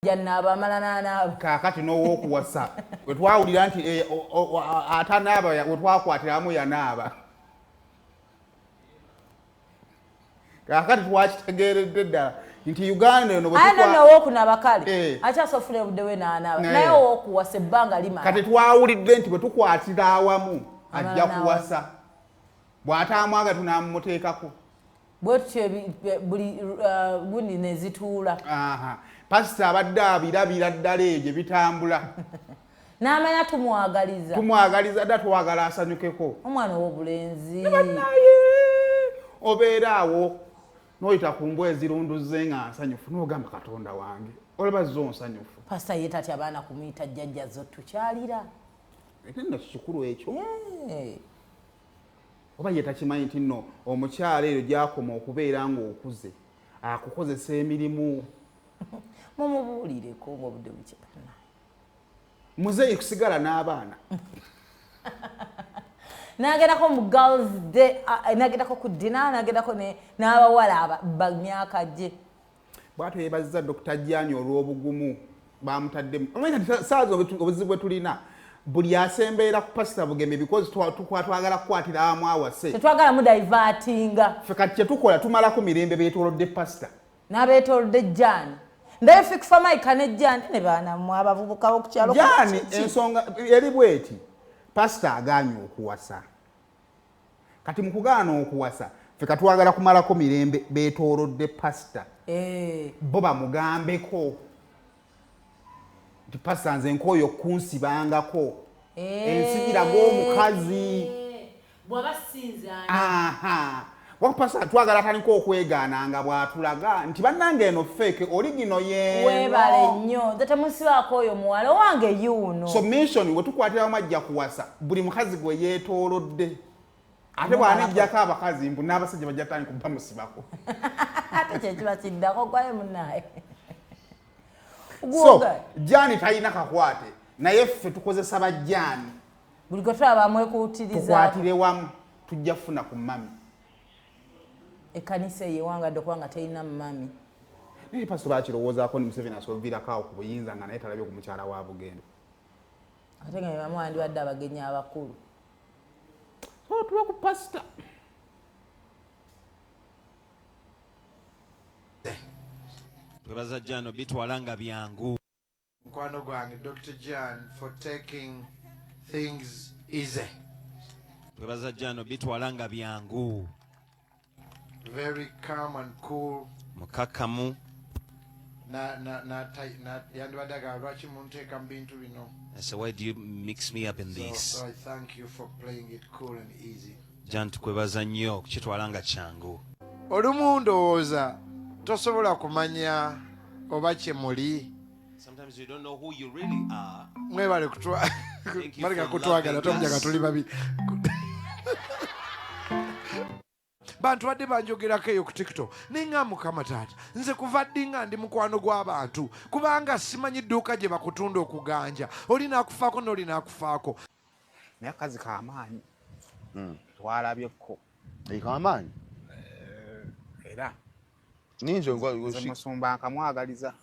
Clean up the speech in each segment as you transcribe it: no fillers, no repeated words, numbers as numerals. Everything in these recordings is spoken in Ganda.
Janaaba amala n'anaaba. Kaakati n'ow'okuwasa we twawulira nti eh, atanaaba we twakwatiramu yanaaba. Kaakati twakitegeeredde ddala nti Uganda eno aye nno ow'okunaaba kale eh. akyasofuna obudde we n'anaaba, naye ow'okuwasa ebbanga limala. Kati twawulidde nti bwe tukwatira awamu ajja kuwasa, bw'ataamwaga tunaamumuteekako. Bwetutyo buli gundi nezituula. Pasita abadde abirabira ddala eyo gye bitambula. N'amanya tumwagaliza. Tumwagaliza dda, twagala asanyukeko. Omwana ow'obulenzi. Naye obeera awo n'oyita ku mbwa ezirunduzze nga nsanyufu n'ogamba Katonda wange olaba zo nsanyufu. Pasita ye tatya abaana kumuyita jjajja zo tukyalira. Ate nno kikulu ekyo. Oba ye takimanyi nti nno omukyala eyo gy'akoma okubeera ng'okuze akukozesa emirimu. Mumubuulireko ng'obudde bukya. Muzeeyi kusigala n'abaana. N'agendako mu girls day, n'agendako ku dinner, n'agendako n'abawala ba myaka gye. Bw'atyo yeebazizza Dokita Jani olw'obugumu bamutaddemu. Omanyi kati saazi obuzibu bwe tulina, buli asemberera ku Pasita Bugembe because twagala kukwatira awamu awase. Tetwagala mudivertinga. Ffe kati kye tukola tumalako mirembe beetoolodde Pasita. N'abeetoolodde Jani. Ndayo Fik Fameica ne Jani ne baana mmwe abavubuka b'oku kyalo. Jani ensonga eri bw'eti, Pasita agaanye okuwasa. Kati mu kugaana okuwasa ffe katwagala kumalako mirembe beetoolodde Pasita. Bo bamugambeko nti Pasita nze nkooye okunsibangako. Ensi giraga omukazi. Bw'aba sinze ani? Aha. Wa Pasita twagala atandika okwegaana nga bw'atulaga nti bannange eno fake oligino yeeno. Weebale nnyo. Nze temunsibaako oyo muwala owange yuuno. So mission we tukwatira wamu ajja kuwasa buli mukazi gwe yeetoolodde. Ate bw'aneggyako abakazi mbu n'abasajja bajja tandika okubamusibako. Ate kye kiba kiddako gwaye munnaye. So Jani talina kakwate naye ffe tukozesa ba Jani. Buli gwe tulaba amwekuutiriza. Tukwatire wamu tujja kufuna ku mami. Ekkanisa eyo ewangadde okuba nga terina mami. Naye pastor bakirowoozaako ni Museveni asobola okuviirako awo ku buyinza nga naye talabye ku mukyala wa Bugembe. Ate nga bebamu bandibadde abagenyi abakulu. So tuba ku pastor. Twebaza Jano bitwala nga byangu. Mukwano gwange Dr. Jan for taking things easy. Twebaza Jano bitwala nga byangu. Very calm and cool. Mukakamu. Na na na na yandibadde agamba lwaki munteeka mu bintu bino. I said, why do you mix me up in this? So I thank you for playing it cool and easy. Jan tukwebaza nnyo okukitwala nga kyangu. Olumu ndowooza tosobola kumanya oba kye muli. Sometimes you don't know who you really are. Mwebale maleka kutwagala tomjaga tuli babiri. Bantu badde banjogerako eyo ku TikTok ninga Mukama taata nze kuva ddi nga ndi mukwano gw'abantu kubanga simanyi dduuka gye bakutunda okuganja oli n'akufaako n'oli n'akufaako. Naye akazi kamaanyi twalabyeko. Kamaanyi era ninze musumba nkamwagaliza.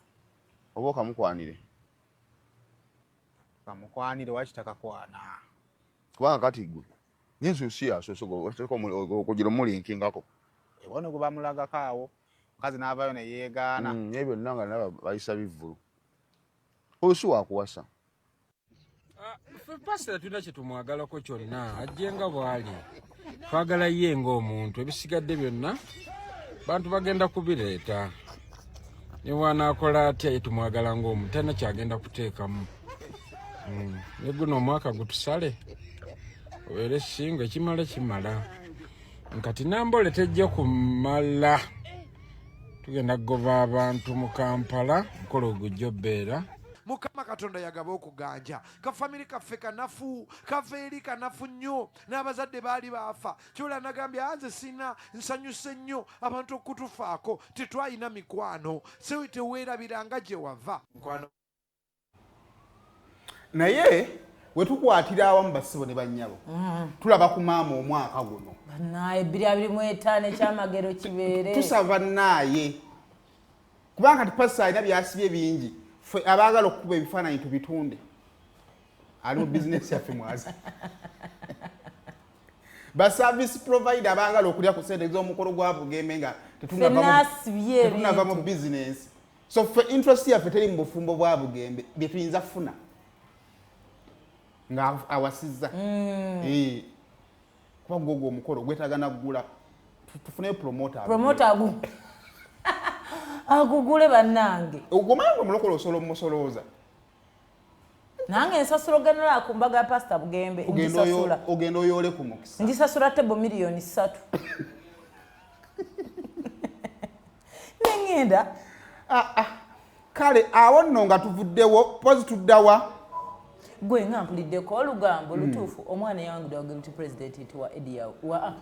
Oba okamukwanire. Kamukwanire waki takakwana? Kubanga kati gwe ninze si asoose okugira omulinkingako. Ewano gwe bamulagako awo omukazi n'avaayo ne yeegaana. Naye byonna nga naba bayisa bivvulu. Oyo si wakuwasa. Ffe pasita tulina kye tumwagalako kyonna, ajje nga bw'ali. Twagala ye ng'omuntu, ebisigadde byonna bantu bagenda kubireeta. Ne bw'anaakola atya ye tumwagala ng'omuntu, talina ky'agenda kuteekamu. Ne guno omwaka gutusale obeere singo, ekimala kimala. Nkati Nambole tejja kumala, tugenda kugoba abantu mu Kampala, omukolo gujja obbeera. Mukama Katonda yagaba okuganja. Ka family kaffe kanafu, kava eri kanafu nnyo, n'abazadde baali baafa. Kyola nagambye nze sina nsanyuse nnyo abantu okutufaako, tetwalina mikwano. So teweerabiranga gye wava. Mukwano. Naye we tukwatira awamu bassebo ne bannyabo, tulaba ku maama omwaka guno. Bannaaye 2025 ekyamagero kibeere. Tusaba bannaaye. Kubanga kati pastor alina byasibye bingi. Ffe abaagala okukuba ebifaananyi tubitunde, ali mu bizinesi yaffe mwaza. Ba service provider abaagala okulya ku sente z'omukolo gwa Bugembe nga tetunava mu bizinesi. So ffe interest yaffe teri mu bufumbo bwa Bugembe, bye tuyinza kufuna nga awasizza. Kuba gwogwo omukolo gwetaaga naggula, tufuneyo promoter. Promoter agugule bannange. Ogomanyi nga omulokole osobola omusolooza. Nange nsasula ogenera ku mbaga ya Pasita Bugembe, ngisasula. Ogenda oyoole ku mukisa. Ngisasula tebo 3 miliyoni nengenda. Kale awo nno nga tuvuddewo, pozi tuddawa? Gwe nga mpuliddeko olugambo lutuufu, omwana eyawangudde wa guilt president nti wa Edia wa